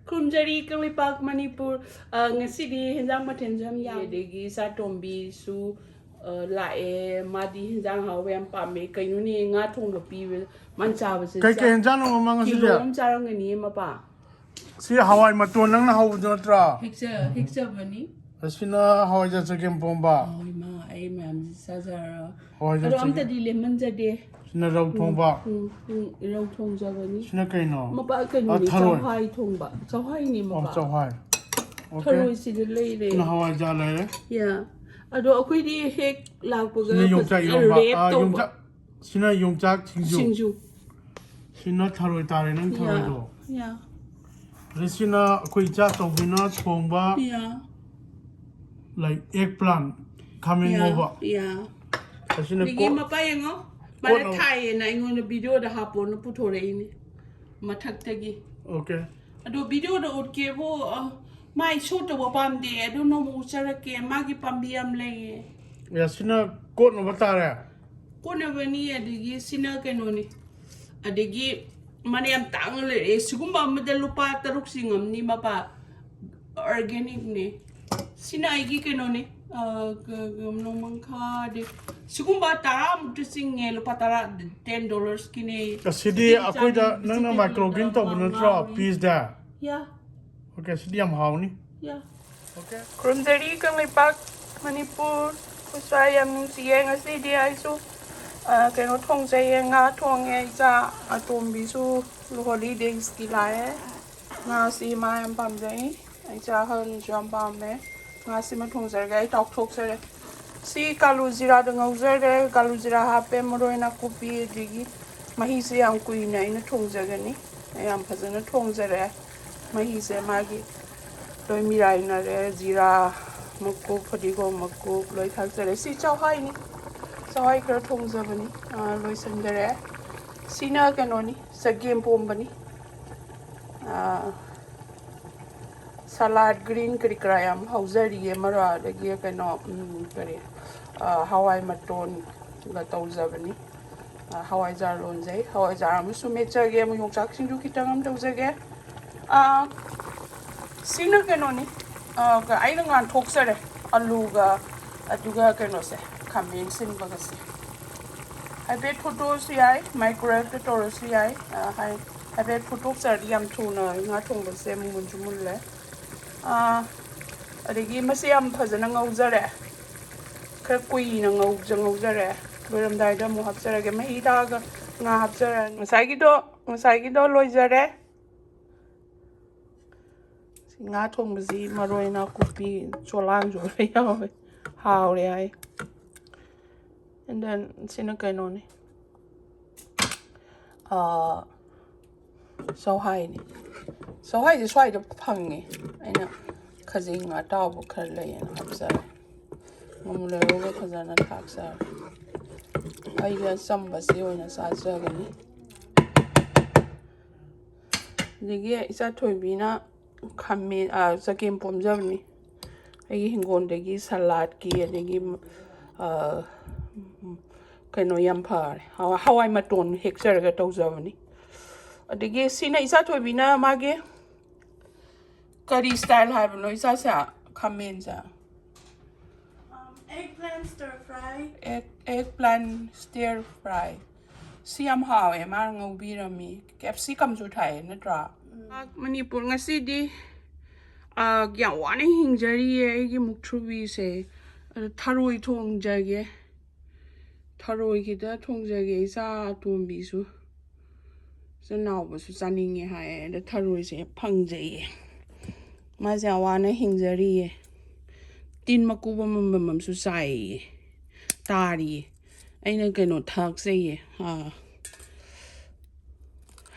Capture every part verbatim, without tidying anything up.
ꯈꯨꯔꯨꯝꯖꯔꯤ ꯀꯪꯂꯩꯄꯥꯛ ꯃꯅꯤꯄꯨꯔ꯫ ꯑ, ꯉꯁꯤꯗꯤ ꯍꯦꯟꯖꯥꯡ ꯃꯊꯦꯜꯁꯨ ꯌꯥꯝ ꯌꯥꯝꯃꯤ꯫ ꯑꯗꯒꯤ ꯏꯆꯥꯇꯣꯝꯕꯤꯁꯨ, ꯑ, ꯂꯥꯛꯑꯦ꯫ ꯃꯥꯗꯤ ꯍꯦꯟꯖꯥꯡ ꯍꯥꯎꯕ ꯌꯥꯝ ꯄꯥꯝꯃꯦ꯫ ꯀꯩꯅꯣꯅꯦ, ꯉꯥ ꯊꯣꯡꯕ ꯄꯤꯕ ꯃꯥꯅ ꯆꯥꯕꯁꯦ꯫ ꯀꯩꯀꯩ ꯆꯥ-, ꯍꯦꯟꯖꯥꯡꯅꯣ ꯃꯃꯥꯡ ꯉꯁꯤꯗꯤ? ꯀꯤꯂꯣ ꯑꯃ ꯆꯥꯔꯝꯒꯅꯤꯌꯦ ꯃꯄꯥ꯫ ꯁꯤ ꯍꯋꯥꯏ ꯃꯇꯣꯟ ꯅꯪꯅ ꯍꯧꯕꯗꯨ ꯅꯠꯇ꯭ꯔꯥ? ꯍꯦꯛꯆ-, ꯍꯦꯛꯆꯕꯅꯤ꯫ ꯑꯁꯤꯅ ꯍꯋꯥꯏꯖꯥꯔ ꯆꯒꯦꯝ ꯄꯣꯝꯕ꯫ ꯍꯣꯏ, ꯃꯥ, ꯑꯩ ꯃꯌꯥꯝꯁꯤ ꯆꯥꯖꯔ-, ꯍꯋꯥꯏꯖꯥꯔ ꯑꯗꯣ ꯑꯝꯇꯗꯤ ꯆꯒꯦꯝ꯫ ꯂꯦꯝꯍꯟꯖꯗꯦ꯫ ꯁꯤꯅ ꯔꯧ ꯎꯝ, ꯊꯣꯡꯕ꯫ ꯎꯝ, ꯎꯝ, ꯔꯧ ꯊꯣꯡꯖꯕꯅꯤ꯫ ꯁꯤꯅ ꯀꯩꯅꯣ? ꯃꯄꯥ ꯀꯩꯅꯣꯅꯤ, ꯑ, ꯊꯔꯣꯏ꯫ ꯆꯧꯍꯥꯏ ꯊꯣꯡꯕ꯫ ꯆꯧꯍꯥꯏꯅꯤ ꯑꯣ, ꯃꯄꯥ꯫ ꯆꯧꯍꯥꯏ꯫ ꯑꯣꯀꯦ꯫ ꯊꯔꯣꯏꯁꯤꯗꯤ ꯂꯩꯔꯦ꯫ ꯁꯤꯅ ꯍꯋꯥꯏꯖꯥꯔ ꯂꯩꯔꯦ꯫ ꯌꯥ꯫ ꯑꯗꯣ ꯑꯩꯈꯣꯏꯗꯤ ꯍꯦꯛ ꯂꯥꯛꯄꯒ ꯁꯤꯅ ꯌꯣꯡꯆꯥꯛ ꯐꯖꯅ ꯏꯔꯣꯝꯕ꯫ ꯔꯦꯞ ꯑ, ꯇꯧꯕ꯫ ꯌꯣꯡꯆꯥꯛ-, ꯁꯤꯅ ꯌꯣꯡꯆꯥꯛ ꯁꯤꯡꯖꯨ꯫ ꯁꯤꯡꯖꯨ꯫ ꯁꯤꯅ ꯊꯔꯣꯏ ꯇꯥꯔꯦ, ꯅꯪ ꯌꯥ, ꯊꯔꯣꯏꯗꯣ꯫ ꯌꯥ꯫ ꯑꯗꯩ ꯁꯤꯅ ꯑꯩꯈꯣꯏ ꯏꯆꯥ ꯆꯧꯕꯤꯅ ꯊꯣꯡꯕ, ꯌꯥ꯫ Like, egg plant, ꯈꯥꯃꯦꯟ ꯌꯥ, ꯉꯧꯕ꯫ ꯌꯥ꯫ ꯑꯁꯤꯅ ꯑꯗꯒꯤ ꯀꯣ-, ꯃꯄꯥ ꯌꯦꯡꯉꯣ, ꯃꯥꯅ ꯀꯣꯠꯅꯕ꯫ ꯊꯥꯏꯌꯦꯅ ꯑꯩꯉꯣꯟꯗ ꯚꯤꯗꯤꯑꯣꯗ ꯍꯥꯞꯄꯣꯅ ꯄꯨꯊꯣꯔꯛꯏꯅꯦ, ꯃꯊꯛꯇꯒꯤ꯫ ꯑꯣꯀꯦ꯫ ꯑꯗꯣ ꯚꯤꯗꯤꯑꯣꯗ ꯎꯠꯀꯦꯕꯨ, ꯑ, ꯃꯥꯏ ꯁꯣ ꯇꯧꯕ ꯄꯥꯝꯗꯦ꯫ ꯑꯗꯨ ꯅꯣꯡꯃ ꯎꯠꯆꯔꯛꯀꯦ, ꯃꯥꯒꯤ ꯄꯥꯝꯕꯤ ꯌꯥꯝ ꯂꯩꯌꯦ꯫ ꯌꯥ, ꯁꯤꯅ ꯀꯣꯠꯅꯕ ꯇꯥꯔꯦ꯫ ꯀꯣꯠꯅꯕꯅꯤ, ꯑꯗꯒꯤ ꯁꯤꯅ ꯀꯩꯅꯣꯅꯤ, ꯑꯗꯒꯤ ꯃꯥꯅ ꯌꯥꯝ ꯇꯥꯡꯅ ꯂꯩꯔꯛꯑꯦ꯫ ꯁꯤꯒꯨꯝꯕ ꯑꯃꯗ ꯂꯨꯄꯥ ꯇꯔꯨꯛ ꯆꯤꯡꯉꯝꯅꯤ ꯃꯄꯥ, organicꯅꯦ꯫ ꯁꯤꯅ ꯑꯩꯒꯤ ꯀꯩꯅꯣꯅꯦ, ꯑ, ꯀ-, ꯀ-, ꯅꯣꯡꯃꯪꯈꯥꯗꯤ ꯁꯤꯒꯨꯝꯕ ꯇꯔꯥꯃꯨꯛꯇ ꯆꯤꯡꯉꯦ, ꯂꯨꯄꯥ ꯇꯔꯥ, ten dollarsꯀꯤꯅꯦ꯫ ꯑꯁꯤꯗꯤ ꯑꯩꯈꯣꯏꯗ ꯅꯪꯅ microgreen ꯇꯧꯕ ꯅꯠꯇ꯭ꯔꯣ, pieceꯗ? ꯌꯥ꯫ ꯑꯣꯀꯦ, ꯁꯤꯗꯤ ꯌꯥꯝ ꯍꯥꯎꯅꯤ꯫ ꯌꯥ꯫ ꯑꯣꯀꯦ꯫ ꯈꯨꯔꯨꯝꯖꯔꯤ ꯀꯪꯂꯩꯄꯥꯛ ꯃꯅꯤꯄꯨꯔ꯫ ꯑꯩꯈꯣꯏ ꯁ꯭ꯋꯥꯏ ꯌꯥꯝ ꯅꯨꯡꯁꯤꯌꯦ꯫ ꯉꯁꯤꯗꯤ ꯑꯩꯁꯨ, ꯑ, ꯀꯩꯅꯣ ꯊꯣꯡꯖꯩꯌꯦ, ꯉꯥ ꯊꯣꯡꯉꯦ꯫ ꯏꯆꯥ ꯑꯇꯣꯝꯕꯤꯁꯨ ꯍꯣꯂꯤꯗꯦꯁꯀꯤ ꯂꯥꯛꯑꯦ꯫ ꯉꯥꯁꯤ ꯃꯥ ꯌꯥꯝ ꯄꯥꯝꯖꯩ꯫ ꯏꯆꯥ ꯑꯍꯟꯁꯨ ꯌꯥꯝ ꯄꯥꯝꯃꯦ꯫ ꯉꯥꯁꯤꯃ ꯊꯣꯡꯖꯔꯒꯦ꯫ ꯑꯩ ꯇꯥꯎꯊꯣꯛꯆꯔꯦ꯫ ꯁꯤ ꯀꯥꯂꯨ ꯖꯤꯔꯥꯗ ꯉꯧꯖꯔꯦ꯫ ꯀꯥꯂꯨ ꯖꯤꯔꯥ ꯍꯥꯞꯄꯦ, ꯃꯔꯣꯏ ꯅꯥꯀꯨꯞꯄꯤ, ꯑꯗꯒꯤ ꯃꯍꯤꯁꯦ ꯌꯥꯝ ꯀꯨꯏꯅ ꯑꯩꯅ ꯊꯣꯡꯖꯒꯅꯤ꯫ ꯑꯩ ꯌꯥꯝ ꯐꯖꯅ ꯊꯣꯡꯖꯔꯦ꯫ ꯃꯍꯤꯁꯦ ꯃꯥꯒꯤ ꯂꯣꯏ ꯃꯤꯔꯥꯏꯅꯔꯦ꯫ ꯖꯤꯔꯥ ꯃꯀꯨꯞ, ꯐꯗꯤꯒꯣꯝ ꯃꯀꯨꯞ ꯂꯣꯏ ꯊꯥꯛꯆꯔꯦ꯫ ꯁꯤ ꯆꯥꯛꯍꯋꯥꯏꯅꯤ꯫ ꯆꯥꯛꯍꯋꯥꯏ ꯈꯔ ꯊꯣꯡꯖꯕꯅꯤ꯫ ꯑꯥ, ꯂꯣꯏꯁꯤꯟꯈꯔꯦ꯫ ꯁꯤꯅ ꯀꯩꯅꯣꯅꯤ, ꯆꯒꯦꯝ ꯄꯣꯝꯕꯅꯤ꯫ ꯑꯥ, salad green ꯀꯔꯤ ꯀꯔꯥ ꯌꯥꯝ ꯍꯧꯖꯔꯤꯌꯦ, ꯃꯔꯣꯏ, ꯑꯗꯒꯤ ꯀꯩꯅꯣ, ꯎꯝ, ꯀꯔꯤ, ꯑꯥ, ꯍꯋꯥꯏ ꯃꯇꯣꯟꯒ ꯇꯧꯖꯕꯅꯤ꯫ ꯑꯥ, ꯍꯋꯥꯏꯖꯥꯔ ꯂꯣꯟꯖꯩ꯫ ꯍꯋꯥꯏꯖꯥꯔ ꯑꯃꯁꯨ ꯃꯦꯠꯆꯒꯦ, ꯑꯃꯨꯛ ꯌꯣꯡꯆꯥꯛ ꯁꯤꯡꯖꯨ ꯈꯤꯇꯪ ꯑꯃ ꯇꯧꯖꯒꯦ꯫ ꯑꯥ, ꯁꯤꯅ ꯀꯩꯅꯣꯅꯤ, ꯑꯥ, ꯀ-, ꯑꯩꯅ ꯉꯥꯟꯊꯣꯛꯆꯔꯦ, ꯑꯂꯨꯒ ꯑꯗꯨꯒ ꯀꯩꯅꯣꯁꯦ, ꯈꯥꯃꯦꯟ ꯁꯤꯟꯕꯒꯁꯦ꯫ ꯍꯥꯏꯐꯦꯠ ꯐꯨꯠꯇꯣꯛꯑꯁꯨ ꯌꯥꯏ, ꯃꯥꯏꯀ꯭ꯔꯣꯋꯦꯞꯇ ꯇꯧꯔꯁꯨ ꯌꯥꯏ꯫ ꯑꯥ, ꯍꯥꯏ-, ꯍꯥꯏꯐꯦꯠ ꯐꯨꯠꯇꯣꯛꯆꯔꯗꯤ ꯌꯥꯝ ꯊꯨꯅ ꯉꯥ ꯊꯣꯡꯕꯁꯦ ꯃꯨꯟꯁꯨ ꯃꯨꯜꯂꯦ꯫ ꯑꯥ, ꯑꯗꯒꯤ ꯃꯁꯤ ꯌꯥꯝ ꯐꯖꯅ ꯉꯧꯖꯔꯦ, ꯈꯔ ꯀꯨꯏꯅ ꯉꯧꯖ-, ꯉꯧꯖꯔꯦ꯫ ꯂꯣꯏꯔꯝꯗꯥꯏꯗ ꯑꯃꯨꯛ ꯍꯥꯞꯆꯔꯒꯦ, ꯃꯍꯤ ꯊꯥꯛꯑꯒ ꯉꯥ ꯍꯥꯞꯆꯔꯅꯤ꯫ ꯉꯁꯥꯏꯒꯤꯗꯣ, ꯉꯁꯥꯏꯒꯤꯗꯣ ꯂꯣꯏꯖꯔꯦ꯫ ꯁꯤ ꯉꯥ ꯊꯣꯡꯕꯁꯤ ꯃꯔꯣꯏ ꯅꯥꯀꯨꯞꯄꯤ ꯆꯣꯂꯥꯡꯁꯨ ꯂꯣꯏ ꯌꯥꯎꯋꯦ꯫ ꯍꯥꯎꯔꯦ ꯍꯥꯏ꯫ And then ꯁꯤꯅ ꯀꯩꯅꯣꯅꯤ꯫ ꯑꯥ, ꯆꯧꯍꯥꯏꯅꯤ꯫ ꯆꯧꯍꯥꯏꯁꯦ ꯁ꯭ꯋꯥꯏꯗ ꯐꯪꯉꯦ꯫ ꯑꯩꯅ ꯈꯖꯤꯡ ꯑꯇꯥꯎꯕ ꯈꯔ ꯂꯩꯌꯦꯅ ꯍꯥꯞꯆꯔꯦ꯫ ꯃꯣꯔꯣꯛ ꯂꯩꯔꯨꯒ ꯐꯖꯅ ꯊꯥꯛꯆꯔꯦ꯫ ꯑꯩꯗꯤ ꯑꯆꯝꯕꯁꯤ ꯑꯣꯏꯅ ꯆꯥꯖꯒꯅꯤ꯫ ꯑꯗꯒꯤ ꯏꯆꯥ ꯊꯣꯏꯕꯤꯅ ꯈꯥꯃꯦꯟ, ꯑ, ꯆꯒꯦꯝ ꯄꯣꯝꯖꯕꯅꯤ꯫ ꯑꯩꯒꯤ ꯍꯤꯡꯒꯣꯜꯗꯒꯤ ꯁꯂꯥꯠꯀꯤ, ꯑꯗꯒꯤ, ꯑ, ꯀꯩꯅꯣ ꯌꯥꯝ ꯐꯔꯦ꯫ ꯍꯋꯥ-, ꯍꯋꯥꯏ ꯃꯇꯣꯟ ꯍꯦꯛꯆꯔꯒ ꯇꯧꯖꯕꯅꯤ꯫ ꯑꯗꯒꯤ ꯁꯤꯅ ꯏꯆꯥ ꯊꯣꯏꯕꯤꯅ ꯃꯥꯒꯤ ꯀꯔꯤ style ꯍꯥꯏꯕꯅꯣ ꯏꯆꯥꯁꯦ? ꯈꯥꯃꯦꯟꯁꯦ꯫ Um, eggplant stir fry. Egg, eggplant stir fry꯫ ꯁꯤ ꯌꯥꯝ ꯍꯥꯎꯋꯦ, ꯃꯥꯅ ꯉꯧꯕꯤꯔꯝꯃꯤ꯫ Capsicum ꯁꯨ ꯊꯥꯏ ꯅꯠꯇ꯭ꯔꯥ? ꯃꯅꯤꯄꯨꯔ ꯉꯁꯤꯗꯤ, ꯑ, ꯌꯥꯝ ꯋꯥꯅ ꯍꯤꯡꯖꯔꯤꯌꯦ ꯑꯩꯒꯤ ꯃꯨꯛꯊ꯭ꯔꯨꯕꯤꯁꯦ꯫ ꯑꯗꯣ ꯊꯔꯣꯏ ꯊꯣꯡꯖꯒꯦ꯫ ꯊꯔꯣꯏ ꯈꯤꯇ ꯊꯣꯡꯖꯒꯦ, ꯏꯆꯥ ꯑꯇꯣꯝꯕꯤꯁꯨ꯫ ꯏꯆꯤꯟ ꯏꯅꯥꯎꯕꯁꯨ ꯆꯥꯅꯤꯡꯉꯦ ꯍꯥꯏꯌꯦ꯫ ꯑꯗ ꯊꯔꯣꯏꯁꯦ ꯐꯪꯖꯩꯌꯦ꯫ ꯃꯥꯁꯦ ꯌꯥꯝ ꯋꯥꯅ ꯍꯤꯡꯖꯔꯤꯌꯦ꯫ ꯇꯤꯟ ꯃꯀꯨꯕꯣꯝ ꯑꯃꯃꯝꯁꯨ ꯆꯥꯏꯌꯦ꯫ ꯇꯥꯔꯤꯌꯦ꯫ ꯑꯩꯅ ꯀꯩꯅꯣ ꯊꯥꯛꯆꯩꯌꯦ꯫ ꯑꯥ,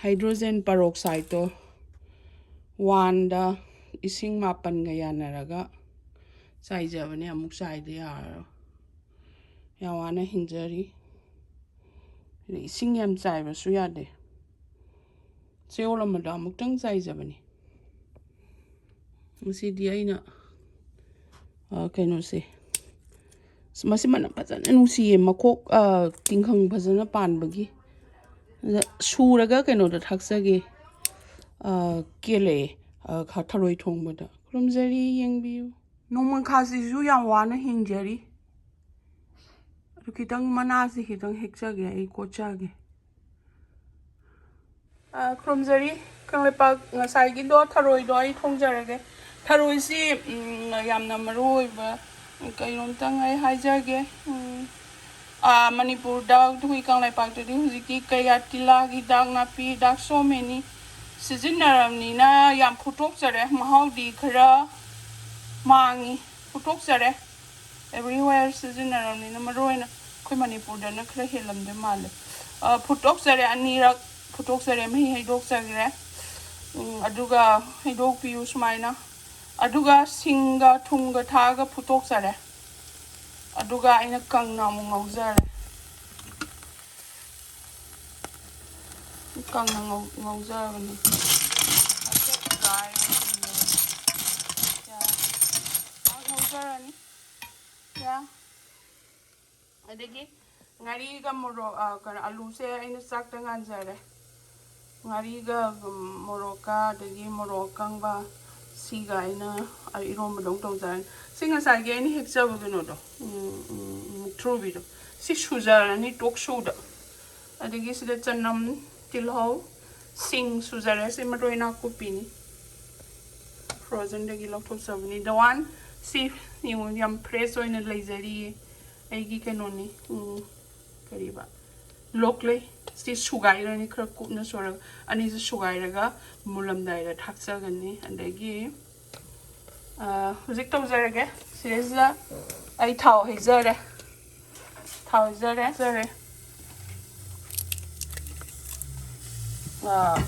hydrogen peroxide ꯇꯣ one ꯗ ꯏꯁꯤꯡ ꯃꯥꯄꯟꯒ ꯌꯥꯟꯅꯔꯒ ꯆꯥꯏꯖꯕꯅꯦ꯫ ꯑꯃꯨꯛ ꯆꯥꯏꯗ ꯌꯥꯔꯔꯣꯏ꯫ ꯌꯥꯝ ꯋꯥꯅ ꯍꯤꯡꯖꯔꯤ꯫ ꯑꯗꯩ ꯏꯁꯤꯡ ꯌꯥꯝ ꯆꯥꯏꯕꯁꯨ ꯌꯥꯗꯦ꯫ ꯆꯌꯣꯜ ꯑꯃꯗ ꯑꯃꯨꯛꯇꯪ ꯆꯥꯏꯖꯕꯅꯤ꯫ ꯉꯁꯤꯗꯤ ꯑꯩꯅ, ꯑ, ꯀꯩꯅꯣꯁꯦ, ꯃꯁꯤ ꯃꯅꯝ ꯐꯖꯅ ꯅꯨꯡꯁꯤꯌꯦ, ꯃꯈꯣꯛ, ꯑ, ꯇꯤꯡꯈꯪ ꯐꯖꯅ ꯄꯥꯟꯕꯒꯤ꯫ ꯑꯗ ꯁꯨꯔꯒ ꯀꯩꯅꯣꯗ ꯊꯥꯛꯆꯒꯦ, ꯑ, ꯀꯦꯜꯂꯛꯑꯦ, ꯑ, ꯈ-, ꯊꯔꯣꯏ ꯊꯣꯡꯕꯗ꯫ ꯈꯨꯔꯨꯝꯖꯔꯤ, ꯌꯦꯡꯕꯤꯌꯨ꯫ ꯅꯣꯡꯃꯪꯈꯥꯁꯤꯁꯨ ꯌꯥꯝ ꯋꯥꯅ ꯍꯤꯡꯖꯔꯤ꯫ ꯑꯗꯨ ꯈꯤꯇꯪ, ꯃꯅꯥꯁꯤ ꯈꯤꯇꯪ ꯍꯦꯛꯆꯒꯦ, ꯑꯩ ꯀꯣꯠꯆꯒꯦ꯫ ꯑ, ꯈꯨꯔꯨꯝꯖꯔꯤ꯫ ꯀꯪꯂꯩꯄꯥꯛ, ꯉꯁꯥꯏꯒꯤꯗꯣ, ꯊꯔꯣꯏꯗꯣ ꯑꯩ ꯊꯣꯡꯖꯔꯒꯦ꯫ ꯊꯔꯣꯏꯁꯤ, ꯎꯝ, ꯌꯥꯝꯅ ꯃꯔꯨ ꯑꯣꯏꯕ ꯀꯩꯅꯣꯝꯇꯪ ꯑꯩ ꯍꯥꯏꯖꯒꯦ꯫ ꯎꯝ, ꯑ, ꯃꯅꯤꯄꯨꯔꯗ, ꯑꯩꯈꯣꯏ ꯀꯪꯂꯩꯄꯥꯛꯇꯗꯤ ꯍꯧꯖꯤꯛꯇꯤ ꯀꯌꯥ ꯇꯤꯜꯍꯥꯒꯤ ꯍꯤꯗꯥꯛ, ꯅꯥꯄꯤ ꯍꯤꯗꯥꯛ, so many ꯁꯤꯖꯤꯟꯅꯔꯕꯅꯤꯅ ꯌꯥꯝ ꯐꯨꯠꯇꯣꯛꯆꯔꯦ꯫ ꯃꯍꯥꯎꯗꯤ ꯈꯔ ꯃꯥꯡꯉꯤ, ꯐꯨꯠꯇꯣꯛꯆꯔꯦ꯫ Everywhere ꯁꯤꯖꯤꯟꯅꯔꯕꯅꯤꯅ, ꯃꯔꯨ ꯑꯣꯏꯅ ꯑꯩꯈꯣꯏ ꯃꯅꯤꯄꯨꯔꯗꯅ ꯈꯔ ꯍꯦꯜꯂꯝꯗꯣꯏ ꯃꯥꯜꯂꯦ꯫ ꯑ, ꯐꯨꯠꯇꯣꯛꯆꯔꯦ, ꯑꯅꯤꯔꯛ ꯐꯨꯠꯇꯣꯛꯆꯔꯦ, ꯃꯍꯤ ꯍꯩꯗꯣꯛꯆꯈ꯭ꯔꯦ꯫ ꯎꯝ, ꯑꯗꯨꯒ ꯍꯩꯗꯣꯛꯄꯤꯌꯨ ꯁꯨꯃꯥꯏꯅ꯫ ꯑꯗꯨꯒ ꯁꯤꯡꯒ ꯊꯨꯝꯒ ꯊꯥꯛꯑꯒ ꯐꯨꯠꯇꯣꯛꯆꯔꯦ꯫ ꯑꯗꯨꯒ ꯑꯩꯅ ꯀꯪꯅ ꯑꯃꯨꯛ ꯉꯧꯖꯔꯦ꯫ ꯀꯪꯅ ꯉꯧ-, ꯉꯧꯖꯔꯕꯅꯤ꯫ ꯍꯥꯏꯐꯦꯠ dry ꯑꯣꯏꯍꯟꯒꯦ꯫ ꯌꯥ꯫ ꯉꯥꯏꯍꯥꯛ ꯉꯧꯖꯔꯅꯤ꯫ ꯌꯥ꯫ ꯑꯗꯒꯤ ꯉꯥꯔꯤꯒ ꯃꯣꯔꯣꯛ, ꯑ, ꯀꯩꯅꯣ, ꯑꯂꯨꯁꯦ ꯑꯩꯅ ꯆꯥꯛꯇ ꯉꯥꯟꯖꯔꯦ꯫ ꯉꯥꯔꯤꯒ, ꯎꯝ, ꯃꯣꯔꯣꯛꯀ, ꯑꯗꯒꯤ ꯃꯣꯔꯣꯛ ꯑꯀꯪꯕ, ꯁꯤꯒ ꯑꯩꯅ, ꯑ, ꯏꯔꯣꯝꯕꯗꯧ ꯇꯧꯖꯔꯅꯤ꯫ ꯁꯤ ꯉꯁꯥꯏꯒꯤ ꯑꯩꯅ ꯍꯦꯛꯆꯕ ꯀꯩꯅꯣꯗꯣ, ꯎꯝ, ꯎꯝ, ꯃꯨꯛꯊ꯭ꯔꯨꯕꯤꯗꯣ, ꯁꯤ ꯁꯨꯖꯔꯅꯤ ꯇꯣꯛ ꯁꯨꯗ꯫ ꯑꯗꯒꯤ ꯁꯤꯗ ꯆꯅꯝ, ꯇꯤꯜꯍꯧ, ꯁꯤꯡ ꯁꯨꯖꯔꯦ꯫ ꯁꯤ ꯃꯔꯣꯏ ꯅꯥꯀꯨꯞꯄꯤꯅꯤ, frozenꯗꯒꯤ ꯂꯧꯊꯣꯛꯆꯕꯅꯤ꯫ The one, ꯁꯤ ꯌꯦꯡꯉꯨ, ꯌꯥꯝ fresh ꯑꯣꯏꯅ ꯂꯩꯖꯔꯤꯌꯦ꯫ ꯑꯩꯒꯤ ꯀꯩꯅꯣꯅꯤ, ꯎꯝ, ꯀꯔꯤꯕ, ꯂꯣꯛꯂꯩ꯫ ꯁꯤ ꯁꯨꯒꯥꯏꯔꯅꯤ, ꯈꯔ ꯀꯨꯞꯅ ꯁꯣꯏꯔꯒ, ꯑꯅꯤꯁꯤ ꯁꯨꯒꯥꯏꯔꯒ ꯃꯨꯜꯂꯝꯗꯥꯏꯗ ꯊꯥꯛꯆꯒꯅꯤ꯫ ꯑꯗꯒꯤ, ꯑ, ꯍꯧꯖꯤꯛ ꯇꯧꯖꯔꯒꯦ꯫ ꯁꯤꯗꯩꯁꯤꯗ ꯑꯩ ꯊꯥꯎ ꯍꯩꯖꯔꯦ꯫ ꯊꯥꯎ ꯍꯩꯖꯔꯦ, ꯍꯩꯖꯔꯦ꯫ ꯑ,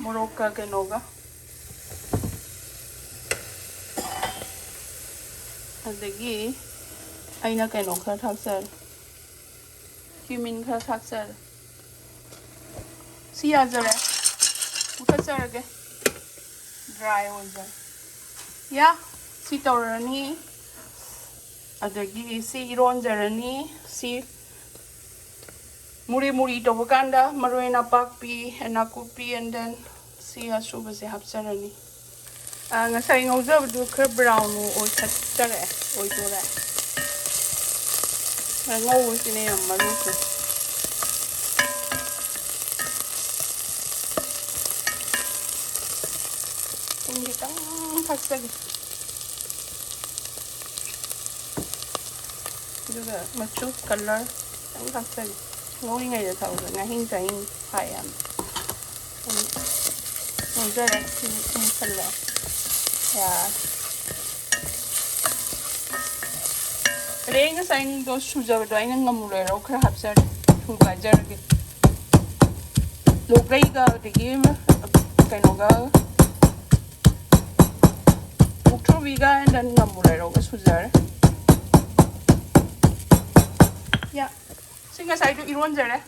ꯃꯣꯔꯣꯛꯀ ꯀꯩꯅꯣꯒ꯫ ꯑꯗꯒꯤ ꯑꯩꯅ ꯀꯩꯅꯣ ꯈꯔ ꯊꯥꯛꯆꯔꯦ, cumin ꯈꯔ ꯊꯥꯛꯆꯔꯦ꯫ ꯁꯤ ꯌꯥꯖꯔꯦ, ꯃꯨꯊꯠꯆꯔꯒꯦ, dry ꯑꯣꯏꯖꯔꯦ꯫ ꯌꯥ, ꯁꯤ ꯇꯧꯔꯅꯤ꯫ ꯑꯗꯒꯤ ꯁꯤ ꯏꯔꯣꯟꯖꯔꯅꯤ꯫ ꯁꯤ ꯃꯨꯔꯤ ꯃꯨꯔꯤ ꯇꯧꯕ ꯀꯥꯟꯗ ꯃꯔꯣꯏ ꯅꯥꯄꯥꯛꯄꯤ, ꯅꯥꯀꯨꯞꯄꯤ, and then ꯁꯤ ꯑꯁꯨꯕꯁꯦ ꯍꯥꯞꯆꯔꯅꯤ꯫ ꯑ, ꯉꯁꯥꯏ ꯉꯧꯖꯕꯗꯨ ꯈꯔ brown ꯑꯣꯏꯈꯠꯆꯔꯛꯑꯦ, ꯑꯣꯏꯗꯣꯔꯦ꯫ ꯉꯧꯕꯁꯤꯅ ꯌꯥꯝ ꯃꯔꯨꯁꯦ꯫ ꯊꯨꯝ ꯈꯤꯇꯪ ꯊꯥꯛꯆꯒꯦ꯫ ꯑꯗꯨꯒ ꯃꯆꯨ, colour ꯈꯤꯇꯪ ꯊꯥꯛꯆꯒꯦ꯫ ꯉꯧꯔꯤꯉꯩꯗ ꯊꯥꯛꯄꯗ ꯉꯥꯍꯤꯡ ꯆꯥꯍꯤꯡ ꯐꯥꯏ ꯌꯥꯝ꯫ ꯉꯧꯖꯔꯦ꯫ ꯁꯤꯗꯤ ꯃꯨꯁꯜꯂꯦ꯫ ꯌꯥꯔꯦ꯫ ꯑꯗꯩ ꯑꯩ ꯉꯁꯥꯏꯗꯣ ꯁꯨꯖꯕꯗꯣ ꯑꯩꯅ ꯉꯝꯃꯨ ꯂꯣꯏꯔꯒ ꯈꯔ ꯍꯥꯞꯆꯔꯦ꯫ ꯊꯨꯒꯥꯏꯖꯔꯒꯦ꯫ ꯂꯣꯛꯂꯩꯒ ꯑꯗꯒꯤ ꯀꯩꯅꯣꯒ, ꯃꯨꯛꯊ꯭ꯔꯨꯕꯤꯒ and then ꯉꯝꯃꯨ ꯂꯩꯔꯧꯒ ꯁꯨꯖꯔꯦ꯫ ꯌꯥ, ꯁꯤ ꯉꯁꯥꯏꯗꯣ ꯏꯔꯣꯟꯖꯔꯦ꯫